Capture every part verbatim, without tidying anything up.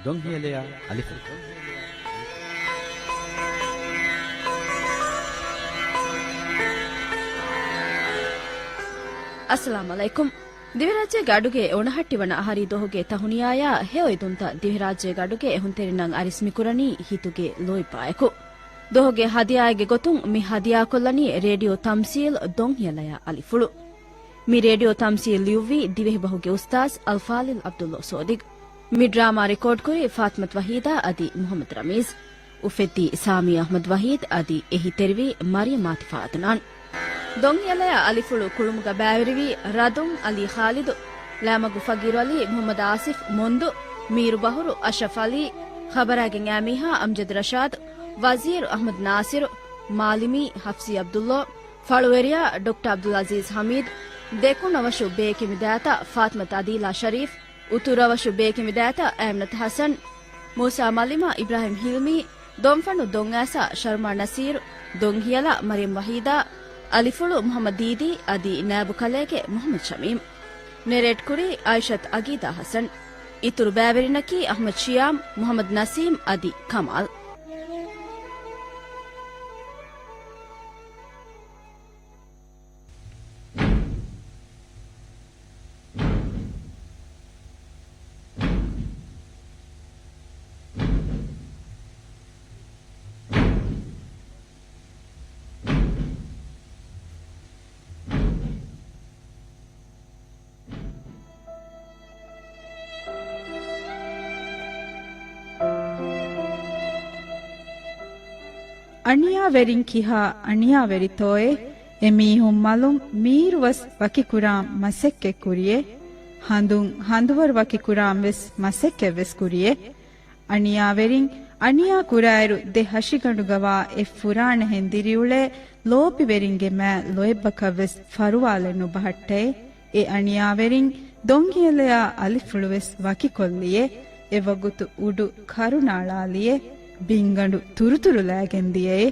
ދޮންހިޔަލަޔާ އަލިފުޅު. އައްސަލާމް ޢަލައިކުމް. ދިވެހިރާއްޖޭގެ އަޑުގެ އޮނަހައްޓި ވަނަ އަހަރީ ދޮހުގެ ތަހުނިޔާޔާ ހެޔޮ އެދުންތައް ދިވެހިރާއްޖޭގެ އަޑުގެ އެހުންތެރިންނަށް އަރިސް މިކުރަނީ ހިތުގެ ލޯތްބާއެކު. ދޮހުގެ ހަދިޔާއެއްގެ ގޮތުން މި ހަދިޔާކޮށްލަނީ ރޭޑިއޯ ތަމްސީލް ދޮންހިޔަލަޔާ އަލިފުޅު. މި ރޭޑިއޯ ތަމްސީލް ލިޔުއްވީ ދިވެހިބަހުގެ އުސްތާޒް އަލްފާޟިލް ޢަބްދުﷲ ސޯދިގް. މި ޑްރާމާ ރެކޯޑްކުރީ ފާތިމަތު ވަހީދާ އަދި މުޙައްމަދު ރަމީޒް. އުފެއްދީ ސާމިޔާ އަޙްމަދު ވަޙީދު އަދި އެހީތެރިވީ މަރިޔަމް ޢާތިފާ ޢަދުނާން. ދޮންހިޔަލަޔާ އަލިފުޅު ކުޅުމުގަ ބައިވެރިވީ ރަދުން ޢަލީ ޚާލިދު، ޅައިމަގު ފަގީރު ޢަލީ، މުޙައްމަދު އާސިފް މޮންދު، މީރު ބަހުރު އަޝްރަފް ޢަލީ، ޚަބަރާގެން އައިމީހާ އަމްޖަދު ރަޝާދު، ވަޒީރު އަޙްމަދު ނާސިރު، މާލިމީ ޙަފްސީ ޢަބްދުﷲ، ފަޅުވެރިޔާ ޑޮކްޓަރ ޢަބްދުލް ޢަޒީޒް ޙަމީދު، ދެކުނު ރަވަށު ބޭކި މިދާތައް ފާތިމަތު ޢަދީލާ ޝަރީފް، އުތުރު ރަވަށު ބޭކި މިދާތައް އައިމްނަތު ޙަސަން، މޫސާ މަލިމާ، އިބްރާހިމް ހިލްމީ، ދޮންފަނު ދޮންއައިސާ، ޝަރުމާ ނަސީރު، ދޮންހިޔަލާ މަރިޔަމް ވަޙީދާ، އަލިފުޅު މުޙައްމަދު ދީދީ އަދި ނާއިބު ކަލޭގެ މުޙައްމަދު ޝަމީމް. ނެރޭޓްކުރީ އާއިޝަތު އަގީދާ ޙަސަން. އިތުރު ބައިވެރިންނަކީ އަޙްމަދު ޝިޔާމް، މުޙައްމަދު ނަސީމް އަދި ކަމާލް. އަނިޔާވެރިން ކިހާ އަނިޔާވެރިތޯއޭ؟ އެމީހުން މަލުން މީރުވަސް ވަކިކުރާން މަސައްކަތް ކުރިއޭ. ހަނދުން ހަނދުވަރު ވަކިކުރާން ވެސް މަސައްކަތް ވެސް ކުރިއޭ. އަނިޔާވެރިން އަނިޔާ ކުރާއިރު ދެ ހަށިގަނޑުގަވާ އެއް ފުރާނަ ހެން ދިރިއުޅޭ ލޯބިވެރިންގެ މާތް ލޯތްބަކަށް ވެސް ފަރުވާލެއް ނުބަހައްޓައޭ. އެ އަނިޔާވެރިން ދޮންހިޔަލަޔާ އަލިފުޅު ވެސް ވަކިކޮށްލިއޭ. އެވަގުތު އުޑު ކަރުނާޅާލިއޭ. ބިންގަނޑު ތުރުތުރުލައިގެން ދިޔައޭ.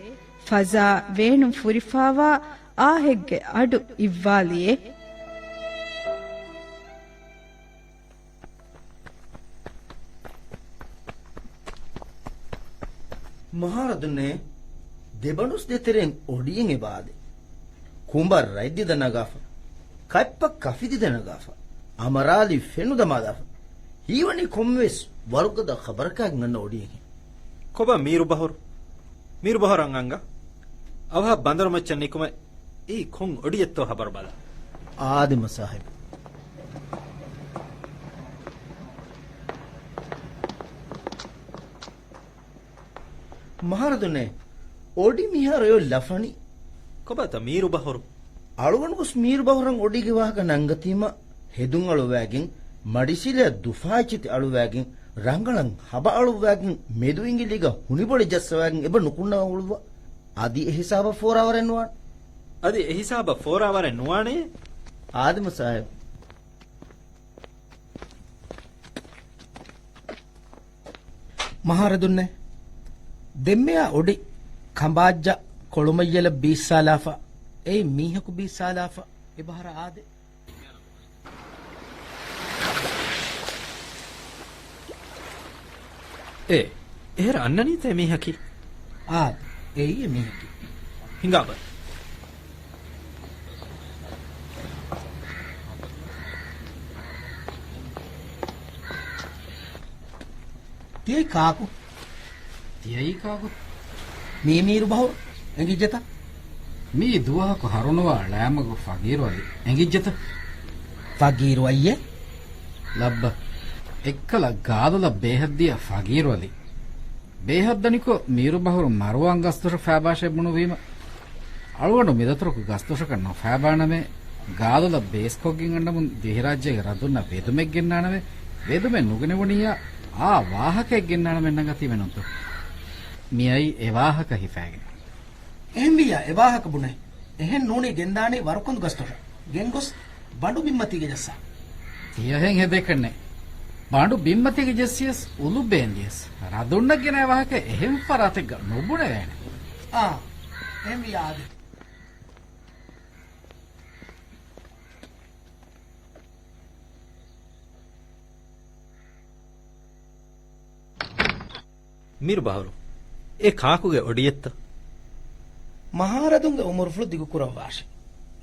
ފަޒާ ވޭނުން ފުރިފާވާ އާހެއްގެ އަޑު އިއްވާލިއޭ. މަހާރަދުންނޭ، ދެބަނޑުސް ދޭތެރެއިން އޮޑިއެއް އެބަ އާދޭ. ކުނބަށް ރަތްދިދަ ނަގާފަ. ކަތްޕަ ކަފިދިދަ ނަގާފަ. އަމަރާލި ފެނު ދަމާލާފަ. ހީވަނީ ކޮންމެވެސް ވަރުގަދަ ޚަބަރަކާގެން އަންނަ އޮޑިއެއްހެން. ކޮބާ މީރު ބަހުރު؟ މީރު ބަހުރަށް އަންގަ. އަވަހަށް ބަނދަރު މައްޗަށް ނިކުމެ. އެއީ ކޮން އޮޑިއެއްތޯ ޚަބަރު ބަލަ. އާދެ މަސާހިބު. މަހާރަދުންނޭ، އޮޑި މިހާރު އެއޮތް ލަފަނީ. ކޮބާތަ މީރު ބަހުރު؟ އަޅުގަނޑު ގޮސް މީރު ބަހުރަށް އޮޑީގެ ވާހަކަ ނަންގަތީމަ، ހެދުން އަޅުވައިގެން، މަޑިސީލައަށް ދުފާއެއްޗެތި އަޅުވައިގެން، ރަނގަޅަށް ހަބަ އަޅުއްވައިގެން، މެދު އިނގިލީގަ ހުނިބޮޅި ޖައްސަވައިގެން އެބަ ނުކުންނަވަން އުޅުއްވާ. އަދި އެ ހިސާބަށް ފޯރާވަރެއް ނުވާނެ. އަދި އެ ހިސާބަށް ފޯރާވަރެއް ނުވާނެ. އާދެ މަސާހިބު. މަހާރަދުންނޭ، ދެންމެޔާ އޮޑި ކަނބާއްޖަ ކޮޅުމައްޔަލަށް ބީއްސާލާފަ، އެއިން މީހަކު ބީއްސާލާފަ، އެބަހަރަށް އާދޭ. އޭ، އެހެރަ އަންނަނީތަ އެ މީހަކީ؟ އާދެ، އެއީ އެ މީހަކީ. ހިނގާބަލަ. ތިޔައީ ކާކު؟ ތިޔައީ ކާކު؟ މީ މީރު ބަހުރު އެނގިއްޖެތަ؟ މީ ދުވަހަކު ހަރުނުވާ ޅައިމަގު ފަގީރު އަލި އެނގިއްޖެތަ؟ ފަގީރު އައްޔެ؟ ލައްބަ. އެއްކަލަ ގާދަލަށް ބޭހަށްދިޔަ ފަގީރު އަލި. ބޭހަށްދަނިކޮށް މީރު ބަހުރު މަރުވާން ގަސްދޮށަށް ފައިބާށޭ ބުނުވީމަ، އަޅުގަނޑު މިދަތުރަކު ގަސްދޮށަކަށް ނުފައިބާނަމޭ، ގާދަލަށް ބޭސްކޮށްގެން އަންނަމުން ދިވެހިރާއްޖޭގެ ރަދުންނަށް ވެދުމެއް ގެންނާނަމޭ، ވެދުމެއް ނުގެނެވުނިއްޔާ އާ ވާހަކައެއް ގެންނާނަމޭ ނަންގަތީމެ ނޫންތޯ؟ މިއައީ އެ ވާހަކަ ހިފައިގެން. އެހެންވިއްޔާ އެ ވާހަކަ ބުނެ. އެހެން ނޫނީ ގެންދާނީ ވަރުކަންދޫ ގަސްދޮށަށް ގެންގޮސް ބަނޑު ބިންމަތީގަ ޖައްސާ. ތިޔަހެން ހެދޭކަށްނެއް. ބަނޑު ބިންމަތީގަ ޖެއްސިޔަސް އުލުއްބެ އެނދިޔަސް ރަދުންނަށް ގެނައި ވާހަކަ އެހެން ފަރާތެއްގަ ނުބުނެވޭނެ. އާ، އެހެންވިއްޔާ އާދެ. މިރު ބަހަރު، އެ ކާކުގެ އޮޑިއެއްތަ؟ މަހާރަދުންގެ އުމުރުފުޅު ދިގުކުރައްވާށެ.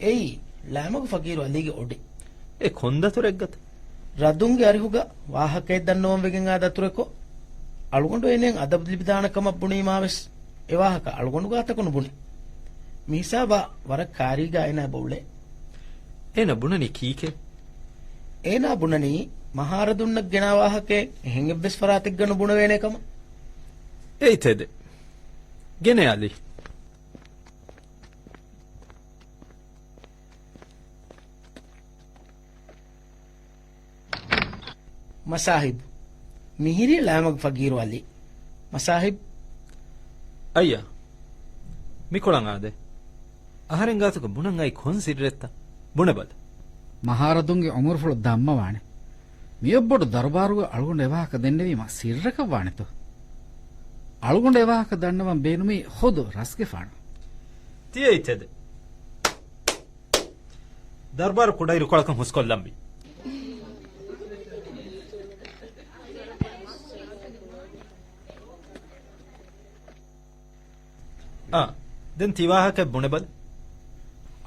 އެއީ، ޅާމަގު ފަގީރު އަލީގެ އޮޑި. އެ ކޮންދަތުރެއްގަތަ؟ ރަދުންގެ އަރިހުގަ ވާހަކައެއް ދަންނަވަން ވެގެން އާ ދަތުރެކޮށް، އަޅުގަނޑު އޭނައަށް އަދަބު ލިބިދާނެ ކަމަށް ބުނީމާވެސް، އެ ވާހަކަ އަޅުގަނޑު ގާތަކު ނުބުނި. މިހިސާބާ ވަރަށް ކާރީގާ އޭނާ އެބަ އުޅޭ. އޭނަ ބުނަނީ ކީކޭ؟ އޭނާ ބުނަނީ މަހާރަދުންނަށް ގެނާ ވާހަކައެއް އެހެން އެއްވެސް ފަރާތެއްގަ ނުބުނެވޭނެ ކަމަށް. އެއް ތެދެއް. ގެނޭ އަލީ. މަސާހިބް، މިހިރީ ޅާމަގު ފަގީރު އަލީ. މަސާހިބް. އައްޔާ، މިކޮޅަށް އާދޭ. އަހަރެން ގާތުގަ ބުނަން އައި ކޮން ސިއްރެއްތަ؟ ބުނެބަލަ. މަހާރަދުންގެ އުމުރުފުޅު ދަންމަވާނެ. މިއޮއްބޮޑު ދަރުބާރުގަ އަޅުގަނޑު އެވާހަކަ ދެންނެވީމަ ސިއްރަކަށް ވާނެތޯ؟ އަޅުގަނޑު އެވާހަކަ ދަންނަވަން ބޭނުމީ ޚުދު ރަސްގެފާނަށް. ތިޔައީ ތެދެއް. ދަރުބާރު ކުޑައިރުކޮޅަކަށް ހުސްކޮށްލަންވީ. އާ، ދެން ތި ވާހަކައެއް ބުނެބަލަ.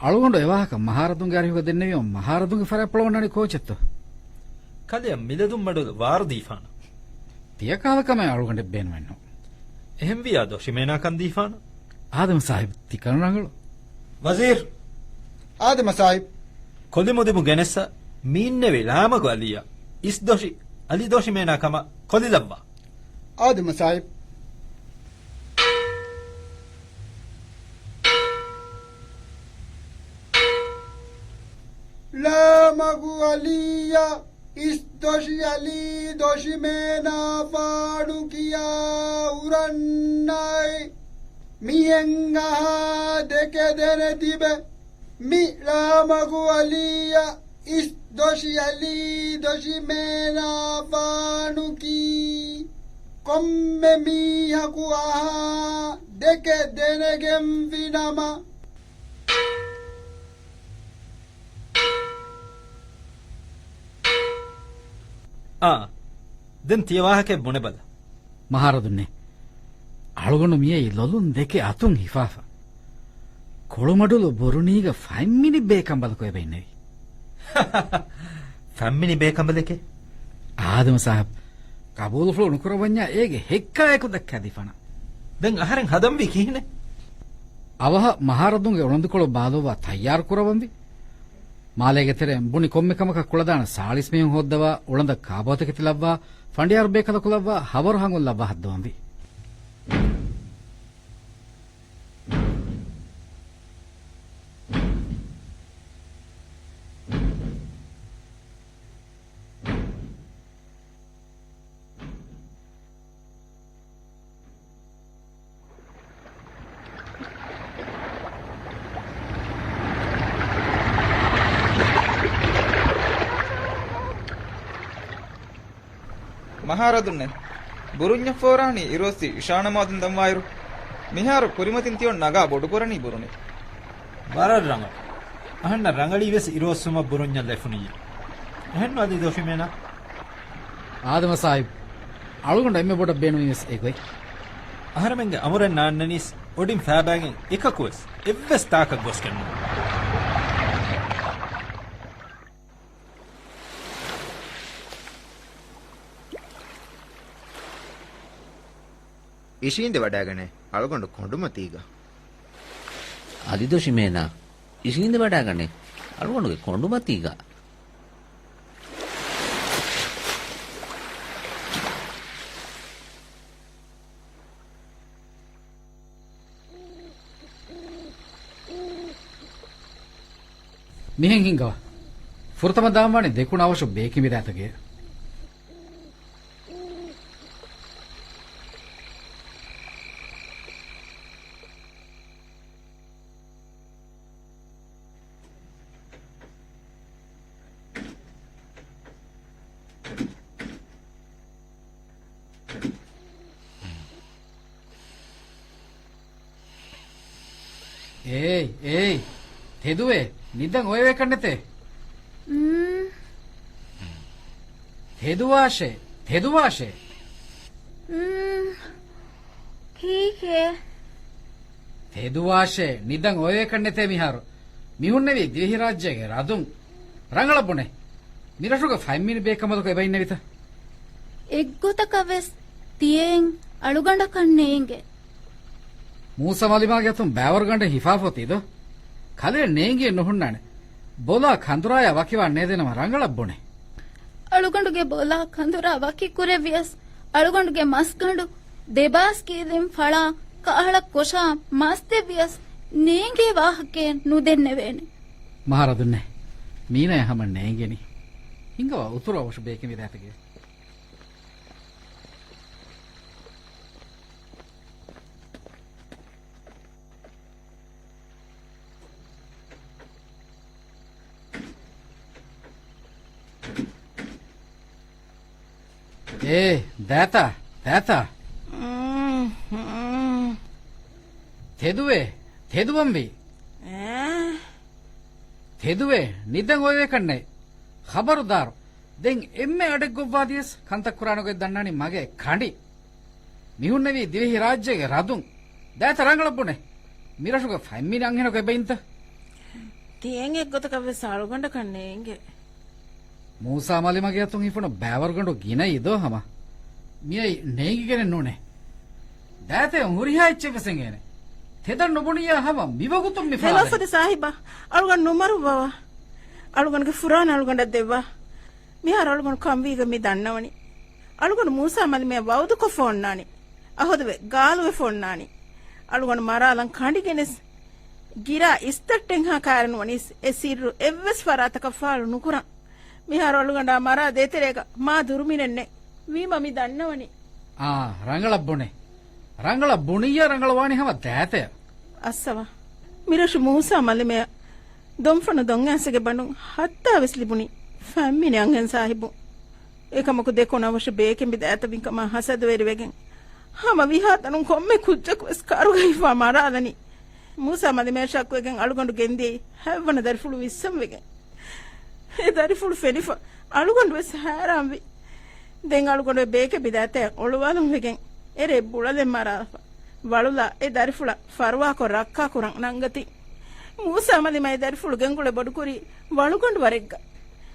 އަޅުގަނޑު އެވާހަކަ މަހާރަދުންގެ އަރިހުގަ ދެންނެވީމަ މަހާރަދުންގެ ފަރާތްޕުޅަށް އޮންނަނީ ކޯޗެއްތޯ؟ ކަލެއަށް މިލަދުން މަޑުލު ވާރު ދީފާނަ. ތިޔަ ކަހަލަ ކަމެއް އަޅުގަނޑެއް ބޭނުމެއްނު. އެހެންވިޔާ ދޮށިމޭނާ ކަން ދީފާނަ. އާދެ މަސާހިބް، ތި ކަން ރަނގަޅު. ވަޒީރު! އާދެ މަސާހިބް! ކޮލިމުދިމު ގެނެއްސަ، މީންނެވި ޅާމަގު އަލީއަށް އިސް ދޮށި، އަލި ދޮށިމޭނާ ކަމަށް ކޮލިލައްވާ. އާދެ މަސާހިބް. ޅާމަގު އަލީއަށް އިސް ދޮށި އަލީ ދޮށިމޭނާ ފާޑު ކިޔާ އުރަންނާއި މިހެން އަހާ ދެކެ ދެނެ ތިބެ. މި ޅާމަގު އަލީއަށް އިސް ދޮށި އަލީ ދޮށިމޭނާ ފާނުކީ ކޮންމެ މީހަކު އަހާ ދެކެ ދެނެގެންވި ނަމަ. އާ، ދެން ތިޔަ ވާހަކައެއް ބުނެބަލަ. މަހާރަދުންނޭ، އަޅުގަނޑު މިއައީ ލޮލުން ދެކެ އަތުން ހިފާފަ. ކޮޅުމަޑުލު ބުރުނީގަ ފަތްމިނި ބޭކަނބަލަކު އެބަ އިންނެވި. ފަތްމިނި ބޭކަނބަލެކޭ؟ އާދެ މަސާހިބް، ޤަބޫލުފުޅު ނުކުރައްވަންޏާ އޭގެ ހެއްކާއެކު ދައްކާދީފާނަ. ދެން އަހަރެން ހަދަންވީ ކިހިނެއް؟ އަވަހަށް މަހާރަދުންގެ އުޅަނދުކޮޅު ބާލުއްވާ ތައްޔާރު ކުރައްވަންވީ. މާލޭގެ ތެރެއިން ބުނި ކޮންމެ ކަމަކަށް ކުޅަދާނަ ސާޅީސް މީހުން ހޯއްދަވާ، އުޅަނދަށް ކާބޯތަކެތި ލައްވާ، ފަނޑިޔާރު ބޭކަލަކު ލައްވާ، ހަވަރު ހަނގުން ލައްވާ ހައްދަވަންވީ. މަހާރަދުންނޭ، ބުރުންޏަށް ފޯރާނީ އިރުއޮއްސި އިޝާނަމާދުން ދަންވާއިރު، މިހާރު ކުރިމަތިން ތިއޮން ނަގާ ބޮޑުކުރަނީ ބުރުނެއް. ވަރަށް ރަނގަޅު. އަހަންނަށް ރަނގަޅީވެސް އިރުއޮއްސުމަށް ބުރުންޏަށް ލެފުނިއްޔާ. އެހެންނު އަލީ ދޮށިމޭނާ؟ އާދެ މަސާހިބް، އަޅުގަނޑު އެންމެ ބޮޑަށް ބޭނުމީވެސް އެގޮތް. އަހަރެމެންގެ އަމުރެއް ނާންނަނީސް އޮޑިން ފައިބާގެން އެކަކުވެސް އެއްވެސް ތާކަށް ގޮސްގެން ނޫން. އިށީނދެ ވަޑާގަނޭ އަޅުގަނޑު ކޮނޑުމަތީގަ. އަލިދޮށިމޭނާ، އިށީނދެ ވަޑާގަނޭ އަޅުގަނޑުގެ ކޮނޑުމަތީގަ. މިހެން ހިނގަވާ. ފުރަތަމަ ދާންވާނީ ދެކުނު އަވަށު ބޭކިން ވެލާތަކެއް. އޭ، އޭ، ތެދުވޭ، ނިދަން އޮވޭކަށް ނެތޭ. ތެދުވާށޭ، ތެދުވާށޭ. ހީކޭ؟ ތެދުވާށޭ، ނިދަން އޮވޭކަށް ނެތޭ މިހާރު. މި ހުންނެވީ ދިވެހިރާއްޖޭގެ ރަދުން. ރަނގަޅަށް ބުނޭ. މި ރަށުގަ ފަތްމިނި ބޭކަނބަލަކު އެބައިންނެވިތަ؟ އެއްގޮތަކަށް ވެސް ތިޔައިން އަޅުގަނޑަކަށް ނޭނގެ. މޫސާ މަލިމާގެ އަތުން ބައިވަރުގަނޑެއް ހިފާފަ އޮތީ ދޯ؟ ކަލޭ ނޭނގިއެއް ނުހުންނާނެ. ބޮލާ ކަނދުރާޔާ ވަކިވާން ނޭދޭނަމަ ރަނގަޅަށް ބުނޭ. އަޅުގަނޑުގެ ބޮލާ ކަނދުރާ ވަކި ކުރެވިޔަސް، އަޅުގަނޑުގެ މަސްގަނޑު ދެބާސް ކީލިން ފަޅާ ކަހަޅަ ކޮށާ މަސް ދެއްވިޔަސް ނޭނގޭ ވާހަކައެއް ނުދެންނެވޭނެ. މަހާރަދުންނޭ، މީނަޔަށް ހަމަ ނޭނގެނީ. ހިނގަވާ އުތުރަށް އޮވަށު ބޭކެއް މި ދާތަގެ. އޭ، ދާތާ، ދާތާ. އުން، އުން. ތެދުވޭ، ތެދުވަންވީ. އޭ. ތެދުވޭ، ނިދަން އޮވޭކަށްނެތް. ޚަބަރުދާރު. ދެން އެންމެ އަޑެއްގޮއްވާދިޔަސް ކަންތައް ކުރާނުގެ ދަންނާނީ މަގޭ ކަނޑި. މިހުންނެވީ ދިވެހި ރާއްޖޭގެ ރަދުން. ދާތަ ރަނގަޅަށް ބުނެ. މިރަށުގަ ފަތްމިނި އަންހެނަކު އެބައިންތަ؟ ތިޔައިން އެއްގޮތަކަށް ވެސް އަޅުގަނޑަކަށް ނޭނގެ. މޫސާ މަލިމަގެ އަތުން ހިފުނު ބައިވަރުގަނޑު ގިނައީ ދޯ ހަމަ؟ މިއައި ނޭނގިގެނެއް ނޫނޭ. ދާތަ ހުރިހާ އެއްޗެއް ވެސް އެނގޭނެ. ތެދަށް ނުބުނިއްޔާ ހަމަ މިވަގުތުން މި ފާލައި. ދެލޯފަދި ސާހިބާ، އަޅުގަނޑު ނުމަރުއްވަވާ. އަޅުގަނޑުގެ ފުރާނަ އަޅުގަނޑަށް ދެއްވާ. މިހާރު އަޅުގަނޑު ކަންވީގަ މި ދަންނަވަނީ. އަޅުގަނޑު މޫސާ މަލިމެއަށް ވައުދުކޮށްފަ އޮންނާނީ. އަހުދުވެ ގާލުވެފަ އޮންނާނީ. އަޅުގަނޑު މަރާލަން ކަނޑިގެނެސް ގިރާ އިސްތައްޓެއްހާ ކައިރިން ވަނީސް އެ ސިއްރު އެއްވެސް ފަރާތަކަށް ފާޅު ނުކުރަން. މިހާރު އަޅުގަނޑާ މަރާ ދޭތެރޭގަ މާ ދުރުމިނެއްނެއް. ވީމަ މި ދަންނަވަނީ. އާ، ރަނގަޅަށް ބުނެ. ރަނގަޅަށް ބުނިއްޔާ ރަނގަޅުވާނީ ހަމަ ދާތަޔަށް. އައްސަވާ. މިރަށު މޫސާ މަލިމެއަށް ދޮންފަނު ދޮންއާސެގެ ބަނޑުން ހައްތާވެސް ލިބުނީ ފަތްމިނި އަންހެން ސާހިބުން. އެކަމަކު ދެ ކޮނަށް ވަށަ ބޭކެއް މި ދާތަ މިކަމާ ހަސަދަވެރިވެގެން ހަމަ ވިހާތަނުން ކޮންމެ ކުއްޖަކު ވެސް ކަރުގަ ހިފާ މަރާލަނީ. މޫސާ މަލިމެއަށް ޝައްކުވެގެން އަޅުގަނޑު ގެންދިޔައީ ހަތްވަނަ ދަރިފުޅު ވިއްސަން ވެގެން. އެ ދަރިފުޅު ފެނިފަ އަޅުގަނޑު ވެސް ހައިރާންވި. ދެން އަޅުގަނޑު އެ ބޭކެއް މި ދާތަޔަށް އޮޅުވާލަން ވެގެން އެރޭ ބުޅަލެއް މަރާފަ. ވަޅުލާ އެ ދަރިފުޅަށް ފަރުވާކޮށް ރައްކާކުރަން ނަންގަތީ. މޫސާ މަލިމައި ދަރިފުޅު ގެންގުޅެ ބޮޑުކުރީ ވަޅުގަނޑު ވަރެއްގަ.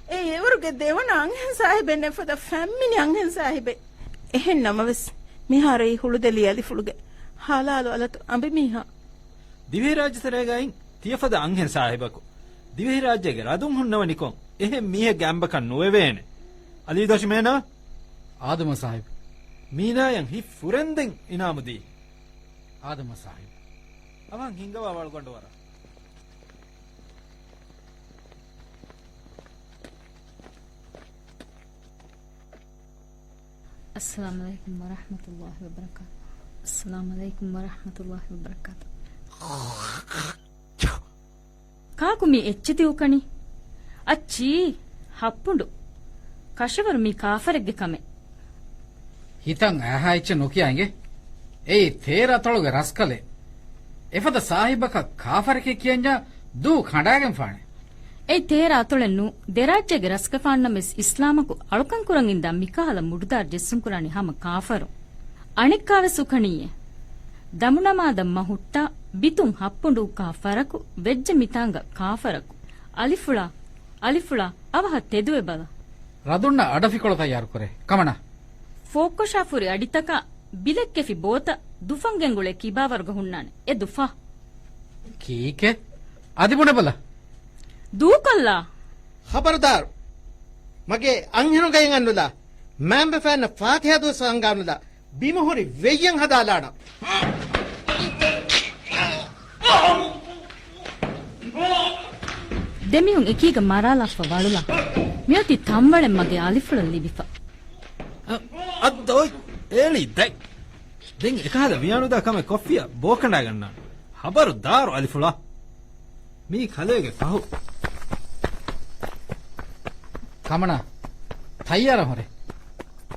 އެ އެވަރުގެ ދެވަނަ އަންހެން ސާހިބެއް ނެތް ފަދަ ފަތްމިނި އަންހެން ސާހިބެއް. އެހެން ނަމަވެސް މިހާރު އެއީ ހުޅުދެލި އަލިފުޅުގެ ހަލާލު އަލަތު އަނބިމީހާ. ދިވެހިރާއްޖެތެރޭގައި ތިޔަފަދަ އަންހެން ސާހިބަކު ދިވެހިރާއްޖޭގެ ރަދުން ހުންނަވަނިކޮށް އެހެން މީހެއްގެ އަނބަކަށް ނުވެވޭނެ. އަލީދޯށި މޭނާ؟ އާދަމާ ސާހިބް. މީނާޔަށް ހިތް ފުރެންދެން އިނާމުދީ. އާދަމާ ސާހިބް. އަވަހަށް ހިނގަވާ ވަޅުގަނޑު ވަރަށް. އައްސަލާމު ޢަލައިކުމް ވަރަޙްމަތުﷲި ވަބަރަކާތު. އައްސަލާމު ޢަލައިކުމް ވަރަޙްމަތުﷲި ވަބަރަކާތު. ކާކު މި އެއްޗެތި އުކަނީ؟ އައްޗީ، ހައްޕުނޑު. ކަށަވަރު މީ ކާފަރެއްގެ ކަމެއް. ހިތަށް އައިހާ އެއްޗެއް ނުކިޔާ އިނގޭ. އެއީ ތޭރަ އަތޮޅުގެ ރަސްކަލެއް. އެފަދަ ސާހިބަކަށް ކާފަރެކޭ ކިޔަންޏާ ދޫ ކަނޑާގެން ފާނެ. އެއީ ތޭރަ އަތޮޅެއް ނޫ. ދެރާއްޖޭގެ ރަސްގަފާންނަމެސް އިސްލާމަކު އަޅުކަން ކުރަން އިންދާ މިކަހަލަ މުޑުދާރު ޖެއްސުން ކުރާނީ ހަމަ ކާފަރުން. އަނެއްކާވެސް އުކަނީއޭ. ދަމުނަމާދަށް މަ ހުއްޓާ، ބިތުން ހައްޕުނޑު އުކާ ފަރަކު ވެއްޖެ މިތާނގަ ކާފަރަކު. އަލިފުޅާ، އަލިފުޅާ، އަވަހަށް ތެދުވެ ބަލަ. ރަދުންނަށް އަޑަފިކޮޅު ތައްޔާރު ކުރޭ. ކަމަނާ. ފޯއްކޮށާފުރި އަޑިތަކާ ބިލެއްކެފި ބޯތައް ދުފަން ގެންގުޅޭ ކިބާވަރުގަ ހުންނާނެ. އެ ދުފާ. ކީކޭ؟ އަދި ބުނެބަލަ. ދޫކޮށްލާ. ޚަބަރުދާރު. މަގޭ އަންހެނުންގައި އަންނުލާ. މާންބަފައިންނަށް ފާތިހާ ދުވަސް އަންގާނުލާ. ބިމުހުރި ވެއްޔަން ހަދާލާނަން. ދެމީހުން އެކީގަ މަރާލާފަ ވަޅުލާ. މިއޮތީ ތަންވަޅެއް މަގޭ އަލިފުޅަށް ލިބިފަ. އަ، އައްދޯއި، އޭޅީ ދަތް. ދެން އެކަހަލަ ވިޔާނުދާ ކަމެއް ކޮށްފިއްޔާ ބޯކަނޑާގަންނާނެ. ޚަބަރު ދާރު އަލިފުޅާ. މީ ކަލޭގެ ފަހު. ކަމަނާ، ތައްޔާރަށް ހުރެ.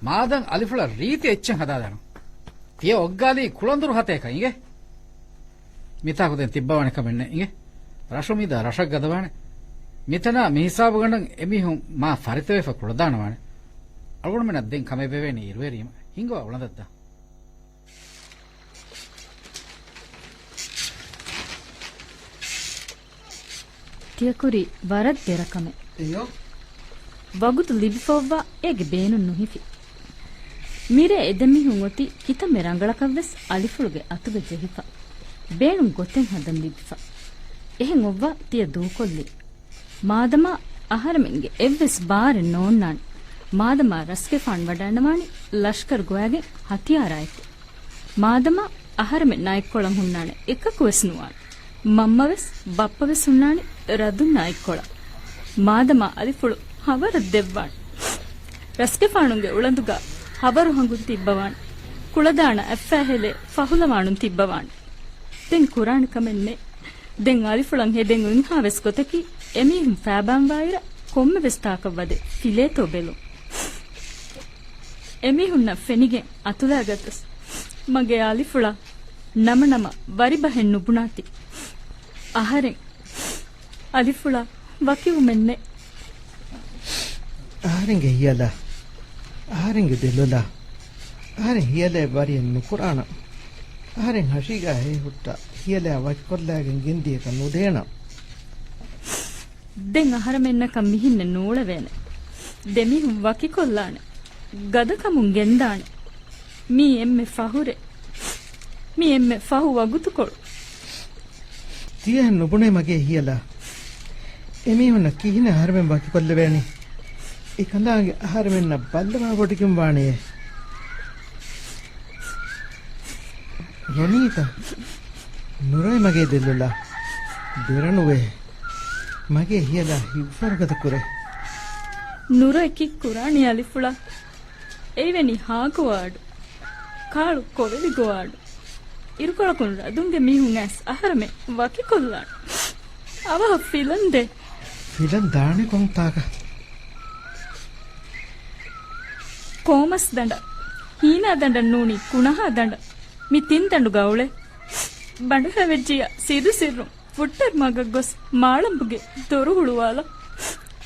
މާދަން އަލިފުޅަށް ރީތި އެއްޗެއް ހަދާލާނަން. ތިޔަ އޮއްގާލީ ކުޅަނދުރު ހަތޭކަށް އިނގޭ. މިތާކު ދެން ތިއްބަވާނެ ކަމެއް ނެތް އިނގޭ. ރަށު މިދާ ރަށަށް ގަދަވާނެ. މިތަނާ މިހިސާބުގަނޑަށް އެމީހުން މާ ފަރިތަވެފަ ކުޅަދާނަވާނެ. އަޅުގަނޑުމެންނަށް ދެން ކަމެއް ވެވޭނީ އިރުއެރީމަ. ހިނގަވާ އުޅަނދަށްދާ. ކުރީ ވަރަށް ދެރަ ކަމެއް. ވަގުތު ލިބިފައޮއްވާ އޭގެ ބޭނުން ނުހިފި. މިރޭ އެދެމީހުން އޮތީ ކިތަންމެ ރަނގަޅަކަށްވެސް އަލިފުޅުގެ އަތުގަ ޖެހިފަ. ބޭނުން ގޮތެއް ހަދަން ލިބިފަ. އެހެން އޮއްވާ ތިޔަ ދޫކޮށްލީ. މާދަމާ އަހަރެމެންގެ އެއްވެސް ބާރެއް ނޯންނާނެ. މާދަމާ ރަސްގެފާން ވަޑައިންނަވާނީ ލަޝްކަރު ގޮވައިގެން ހަތިޔާރާއެކު. މާދަމާ އަހަރެމެން ނައެއްކޮޅަށް ހުންނާނެ އެކަކުވެސް ނުވާނެ. މަންމަވެސް ބައްޕަވެސް ހުންނާނެ ރަދުން ނައެއްކޮޅަށް. މާދަމާ އަލިފުޅު ހަވަރަށް ދެއްވާނެ. ރަސްގެފާނުގެ އުޅަނދުގަ ހަވަރު ހަނގުން ތިއްބަވާނެ. ކުޅަދާނަ އަތްފައި ހެލޭ ފަހުލަވާނުން ތިއްބަވާނެ. ދެން ކުރާނެ ކަމެއް ނެތް. ދެން އަލިފުޅަށް ހެދެން އިންހާވެސް ގޮތަކީ އެމީހުން ފައިބާންވާއިރަށް ކޮންމެވެސް ތާކަށް ވަދެ ފިލޭތޯ ބެލުން. އެމީހުންނަށް ފެނިގެން އަތުލައިގަތަސް މަގޭ އަލިފުޅާ ނަމަނަމަ ވަރިބަހެއް ނުބުނާތި. އަހަރެން އަލިފުޅާ ވަކިވުމެއް ނެތް. އަހަރެންގެ ހިޔަލާ، އަހަރެންގެ ދެލޮލާ، އަހަރެން ހިޔަލައެއް ވަރިއެއް ނުކުރާނަން. އަހަރެން ހަށީގާ ހޭހުއްޓާ ހިޔަލާ ވަކިކޮށްލާގެން ގެންދިޔަކަށް ނުދޭނަން. ދެން އަހަރެމެންނަކަށް މިހެންނެއް ނޫޅެވޭނެ. ދެމީހުން ވަކިކޮށްލާނެ. ގަދަކަމުން ގެންދާނެ. މީ އެންމެ ފަހުރެއް. މީ އެންމެ ފަހު ވަގުތުކޮޅު. ތިޔަހެން ނުބުނޭ މަގޭ ހިޔަލާ. އެމީހުންނަށް ކިހިނެއް އަހަރެމެން ވަކިކޮށްލެވޭނީ؟ އެ ކަނދާނގެ އަހަރެމެންނަށް ބައްލަވާ ބޮޑިގެން ވާނެޔޭ. ރޮނީތަ؟ ނުރޮއެ މަގޭ ދެލޮލާ. ދެރަނުވޭ. މަގޭ ހިޔަލާ ހިތްވަރުގަދަ ކުރޭ. ނުރޮއެ ކީއްކުރާނީ އަލިފުޅާ؟ އެއިވެނީ ހާގޮވާ އަޑު. ކާޅު ކޮވެލި ގޮވާ އަޑު. އިރުކޮޅަކުން ރަދުންގެ މީހުން އައިސް އަހަރެމެން ވަކިކޮށްލާނެ. އަވަހަށް ފިލަން ދޭ. ފިލަން ދާނެ ކޮންތާކަށް؟ ކޯމަސް ދަނޑަށް، ހީނާ ދަނޑަށް ނޫނީ ކުނަހާ ދަނޑަށް. މި ތިން ދަނޑުގަ އުޅޭ. ބަނޑުހައިވެއްޖިއްޔާ ސިއްރު ސިއްރުން ފުއްޓަރު މަގަށް ގޮސް މާޅަނބުގެ ދޮރު ހުޅުވާލަ.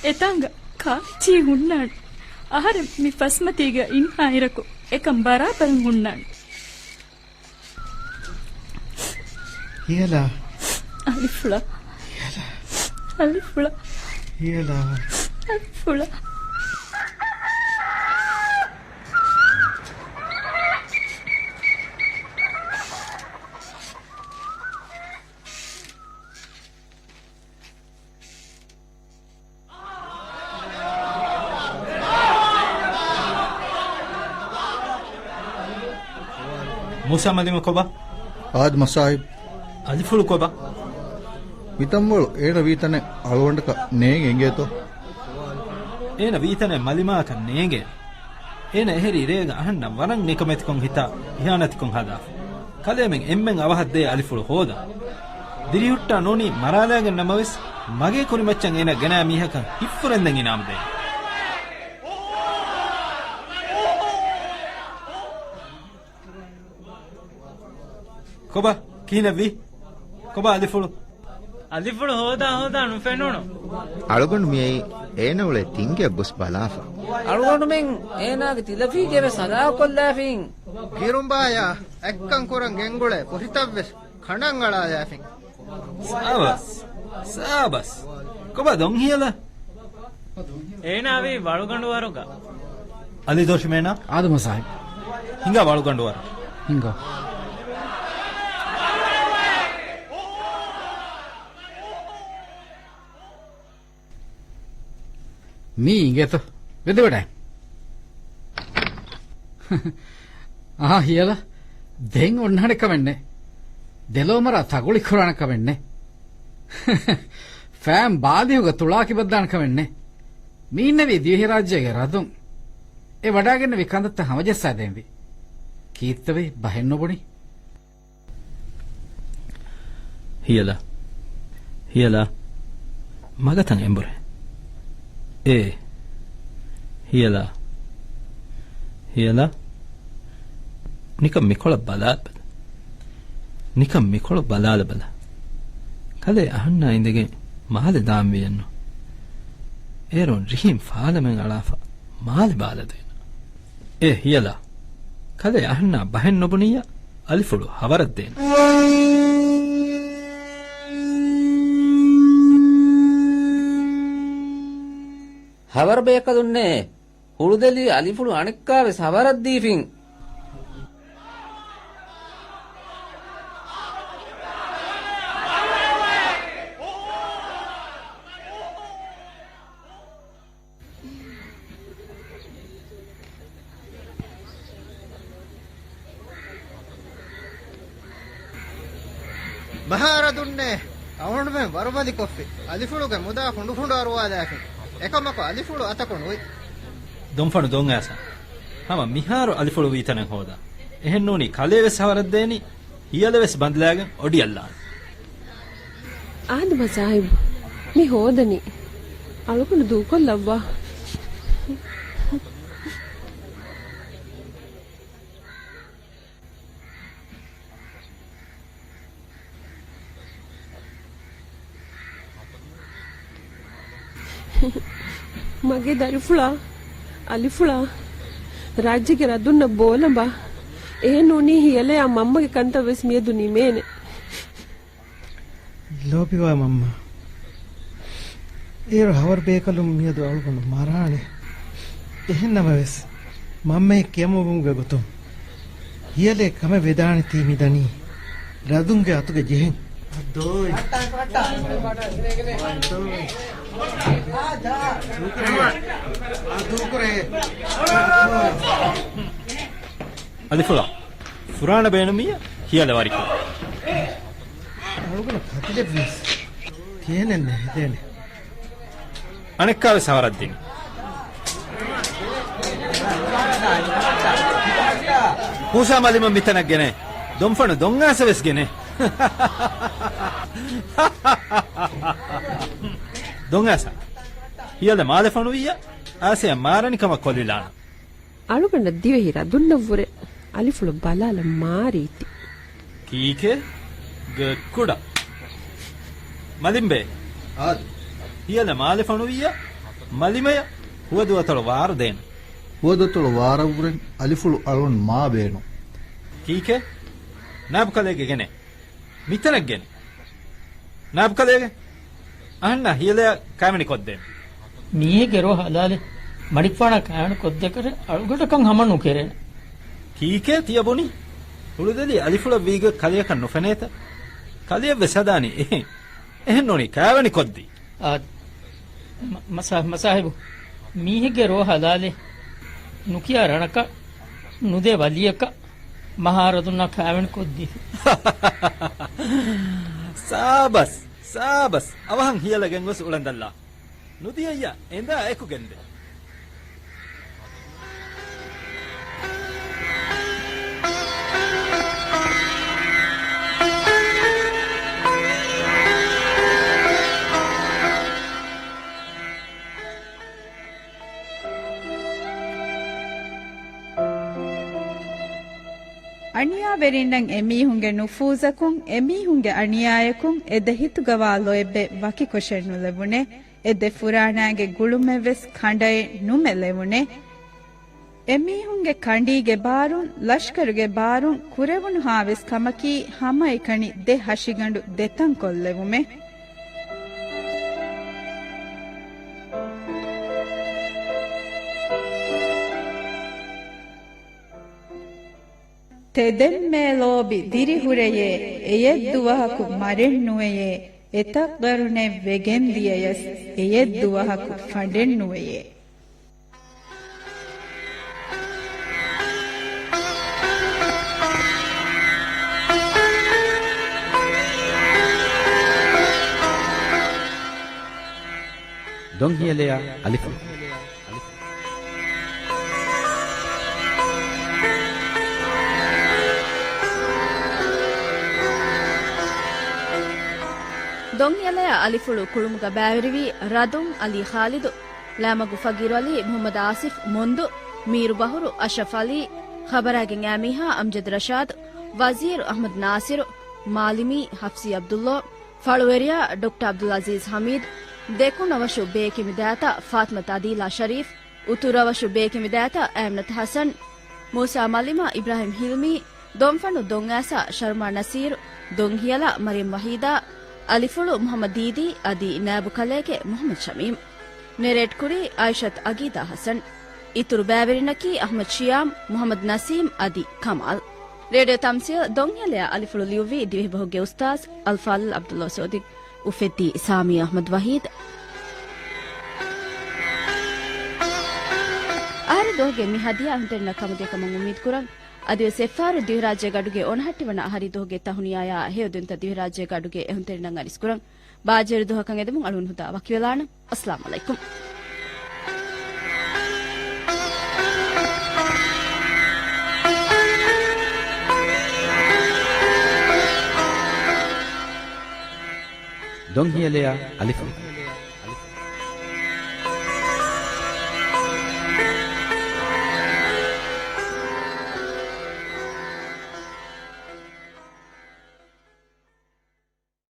އެތާނގަ ކާއްޗީ ހުންނާނެ. އަހަރެން މި ފަސްމަތީގަ އިންހާއިރަކު އެކަން ބަރާބަރަށް ހުންނާނެ. ހިޔަލާ. އަލިފުޅާ. ހިޔަލާ. އަލިފުޅާ. ހިޔަލާ. އަލިފުޅާ. މޫސާ މަލިމަ ކޮބާ؟ އާދެ މަސާހިބް. އަލިފުޅު ކޮބާ؟ މިތަންވަޅު އޭނަ ވީތަނެއް އަޅުގަނޑަކަށް ނޭނގެ އިނގޭތޯ؟ އޭނަ ވީތަނެއް މަލިމާއަކަށް ނޭނގޭ. އޭނަ އެހެރީ ރޭގަ އަހަންނަށް ވަރަށް ނިކަމެތިކޮށް ހިތާ އިހާނެތިކޮށް ހަދާފަ. ކަލޭމެން އެންމެން އަވަހަށް ދޭ އަލިފުޅު ހޯދަން. ދިރިހުއްޓާ ނޫނީ މަރާލާގެން ނަމަވެސް، މަގޭ ކުރިމައްޗަށް އޭނަ ގެނައި މީހަކަށް ހިއްފުރެންދެން އިނާމު ދޭން. ކޮބާ؟ ކިހިނެއްވީ؟ ކޮބާ އަލިފުޅު؟ އަލިފުޅު ހޯދާ ހޯދާ ނުފެނުނު. އަޅުގަނޑު މިއައީ އޭނަ އުޅޭ ތިންގެއަށް ގޮސް ބަލާފަ. އަޅުގަނޑުމެން އޭނާގެ ތިލަފީގެވެސް ހަލާކޮށްލާފިން. ކިރުނބާޔާ އެއްކަން ކުރަން ގެންގުޅޭ ފޮށިތައްވެސް ކަނޑަން އަޅާލާފިން. ސާބަސް، ސާބަސް. ކޮބާ ދޮން ހިޔަލަ؟ އޭނާ ވީ ވަޅުގަނޑުވަރުގަ. އަލި ދޯށިމޭނާ؟ އާދެ މަސާހިބް. ހިނގާ ވަޅުގަނޑުވަރު. ހިނގާ. މީ އިނގޭތޯ. ވެދެވަޑައި. އާ ހިޔަލަ، ދެން އޮންނާނެ ކަމެއް ނެތް. ދެލޯ މަރާ ތަގުޅި ކުރާނެ ކަމެއް ނެތް. ފައިން ބާލިހުގަ ތުޅާކިބައްދާނެ ކަމެއް ނެތް. މީންނެވީ ދިވެހިރާއްޖޭގެ ރަދުން. އެ ވަޑާގެންނެވި ކަންތައްތައް ހަމަޖައްސާދޭންވީ. ކީއްތަވީ ބަހެއް ނުބުނީ؟ ހިޔަލާ. ހިޔަލާ. މަގަތައް އެނބުރޭ. އޭ. ހިޔަލާ. ހިޔަލާ. ނިކަން މިކޮޅަށް ބަލާލަބަލަ. ނިކަން މިކޮޅަށް ބަލާލަބަލަ. ކަލޭ އަހަންނާ އިނދެގެން މާލެ ދާންވީއެއްނު. އޭރުން ރިހިން ފާލަމެން އަޅާފަ މާލެ ބާލަދޭނަ. އޭ ހިޔަލާ. ކަލޭ އަހަންނާ ބަހެއް ނުބުނިއްޔާ އަލިފުޅު ހަވަރަށް ދޭނަ. ހަވަރު ބޭކަލުންނޭ، ހުޅުދެލީ އަލިފުޅު އަނެއްކާވެސް ހަވަރަށްދީފިން. މަހާރަދުންނޭ، އަޅުގަނޑުމެން ވަރުބަލިކޮށްފި. އަލިފުޅުގެ މުދާ ފުނޑުފުނޑު އަރުވާލާފިން. އެކަމަކު އަލިފުޅު އަތަކު ނުވި. ދޮންފަނު ދޮންއާސާ. ހަމަ މިހާރު އަލިފުޅު ވީތަނެއް ހޯދާ. އެހެންނޫނީ ކަލޭވެސް ހަވަރަށްދޭނީ. ހިޔަލަވެސް ބަނދުލާގެން އޮޑިއަށްލާނެ. އާދެ މަސާހިބު، މި ހޯދަނީ. އަޅުގަނޑު ދޫކޮށްލައްވާ. މަގޭ ދަރިފުޅާ، އަލިފުޅާ، ރާއްޖޭގެ ރަދުންނަށް ބޯލަނބާ. އެހެން ނޫނީ ހިޔަލަޔާ މަންމަގެ ކަންތައް ވެސް މިއަދު ނިމޭނެ. ލޯބިވާ މަންމާ، އޭރު ހަވަރު ބޭކަލުން މިއަދު އަޅުގަނޑު މަރާނެ. އެހެން ނަމަވެސް، މަންމައެއް ކިޔަމަންވުމުގެ ގޮތުން، ހިޔަލޭ ކަމެއް ވެދާނެތީ މިދަނީ ރަދުންގެ އަތުގެ ޖެހެން. އައްދޯއި. އަދޫކުރޭ. އަލިފުޅާ، ފުރާނަ ބޭނުމިއްޔާ ހިޔަލަ ވަރިކޮށް. އަޅުގަނޑަށް ކަތިލެއްވިޔަސް ތިހެނެއް ނެހިދޭނެ. އަނެއްކާވެސް ހަވަރަށްދިން. މޫސާ މަލިމަށް މިތަނަށް ގެނޭ. ދޮންފަނު ދޮންއާސަ ވެސް ގެނޭ. ދޮންއާސަ. ހިޔަލަ މާލެ ފޮނުވިއްޔާ، އާސެއަށް މާރަނިކަމަށް ކޮށްލިލާނަން. އަޅުގަނޑަށް ދިވެހި ރަދުންނަށްވުރެ އަލިފުޅު ބަލާލަން މާރީތި. ކީކޭ؟ ގެއްކުޑަ. މަލިމްބޭ. އާދެ. ހިޔަލަ މާލެ ފޮނުވިއްޔާ، މަލިމަޔަށް ހުވަދު އަތޮޅު ވާރަ ދޭނަން. ހުވަދު އަތޮޅު ވާރަށްވުރެ އަލިފުޅު އަޅުން މާ ބޭނުން. ކީކޭ؟ ނާބުކަލޭގެ ގެނޭ. މިތަނަށް ގެނޭ. ނާބުކަލޭގެ. އަހަންނާ ހިޔަލަޔާ ކާވެނި ކޮށްދޭން. މީހެއްގެ ރޯ ހަލާލެއް. މަޑިފާނަށް ކާވެނި ކޮށްދޭކަށެއް އަޅުގަނޑަކަށް ހަމަ ނުކެރޭނެ. ކީކޭ ތިޔަ ބުނީ؟ ހުޅުދެލި އަލިފުޅަށް ވީގޮތް ކަލެޔަކަށް ނުފެނޭތަ؟ ކަލެޔަށް ވެސް ހަދާނީ އެހެން. އެހެން ނޫނީ ކާވެނި ކޮށްދީ. އާ، މަ-، މަސާ-، މަސާހިބު، މީހެއްގެ ރޯ ހަލާލެއް. ނުކިޔާ ރަނަކަށް، ނުދޭ ވަލިއަކަށް، މަހާރަދުންނާ ކާވެނި ކޮށްދީފި. ސާބަސް، ސާބަސް. އަވަހަށް ހިޔަލަ ގެންގޮސް އުޅެންދައްލާ. ނުދިޔައްޔާ އެނދާ އެކު ގެންދޭ. އަނިޔާވެރިންނަށް އެމީހުންގެ ނުފޫޒަކުން، އެމީހުންގެ އަނިޔާޔަކުން އެ ދެ ހިތުގަވާ ލޯތްބެއް ވަކިކޮށެއް ނުލެވުނޭ. އެ ދެ ފުރާނާގެ ގުޅުމެއްވެސް ކަނޑައެއް ނުމެ ލެވުނޭ. އެމީހުންގެ ކަނޑީގެ ބާރުން، ލަޝްކަރުގެ ބާރުން ކުރެވުނުހާވެސް ކަމަކީ، ހަމައެކަނި ދެ ހަށިގަނޑު ދެތަންކޮށްލެވުމޭ. ތެދެއްމެ ލޯބި ދިރިހުރެޔޭ، އެޔެއްދުވަހަކު މަރެއްނުވެޔޭ، އެތައް ގަރުނެއް ވެގެންދިޔަޔަސް، އެޔެއްދުވަހަކު ފަނޑެއްނުވެޔޭ. ދޮންހިޔަލަޔާ އަލިފުޅު. ދޮންހިޔަލަޔާ އަލިފުޅު ކުޅުމުގަ ބައިވެރިވީ ރަދުން އަލީ ޚާލިދު، ލާމަގު ފަގީރު އަލީ، މުޙައްމަދު އާސިފް މޮންދު، މީރު ބަހުރު އަޝްރަފް އަލީ، ޚަބަރާގެން އައިމީހާ އަމްޖަދް ރަޝާދު، ވަޒީރު އަޙްމަދު ނާސިރު، މާލިމީ ޙަފްސީ ޢަބްދުﷲ، ފަޅުވެރިޔާ ޑޮކްޓަރ ޢަބްދުލް ޢަޒީޒް ޙަމީދު، ދެކުނަވަށު ބޭކިމި ދާތަ ފާތިމަތު ޢަދީލާ ޝަރީފް، އުތުރަވަށު ބޭކިމި ދާތަ އައިމަނަތު ޙަސަން، މޫސާ މަލިމާ، އިބްރާހިމް ޙިލްމީ، ދޮންފަނު ދޮންއާސާ ޝަރުމާ ނަސީރު، ދޮންހިޔަލާ މަރިޔަމް ވަޙީދާ، އަލިފުޅު މުޙައްމަދު ދީދީ އަދި ނާއިބު ކަލޭގެ މުޙައްމަދު ޝަމީމް. ނެރޭޓް ކުރީ އައިޝަތު އަގީދާ ޙަސަން. އިތުރު ބައިވެރިންނަކީ އަޙްމަދު ޝިޔާމް، މުޙައްމަދު ނަސީމް އަދި ކަމާލް. ރޭޑިއޯ ތަމްސީލް ދޮންހިޔަލެއާ އަލިފުޅު ލިޔުއްވީ ދިވެހިބަހުގެ އުސްތާޛު އަލްފާޟިލް ޢަބްދުﷲ ސޯދި. އުފެއްދީ ސާމީ އަޙްމަދު ވަޙީދު. އަހަރެން ދުވަހުގެ މި ހަދިޔާ އެހުންތެރިންނަށް ކަމުދިޔަކަމަށް އުއްމީދުކުރަން. އަދިވެސް އެއްފަހަރު ދިވެހިރާއްޖޭގެ އަޑުގެ އޮނަހައްޓި ވަނަ އަހަރީ ދުވަހުގެ ތަހުނިޔާޔާ ހެޔޮ ދެންތައް ދިވެހިރާއްޖޭގެ އަޑުގެ އެހުންތެރިންނަށް އަރިސްކުރަން. ބާއްޖަވެރި ދުވަހަކަށް އެދެމުން އަޅުގަނޑު ހުދާ ވަކިވެލާނަން. އައްސަލާމު ޢަލައިކުމް. ދޮންހިޔަލެއާ އަލިފުޅު.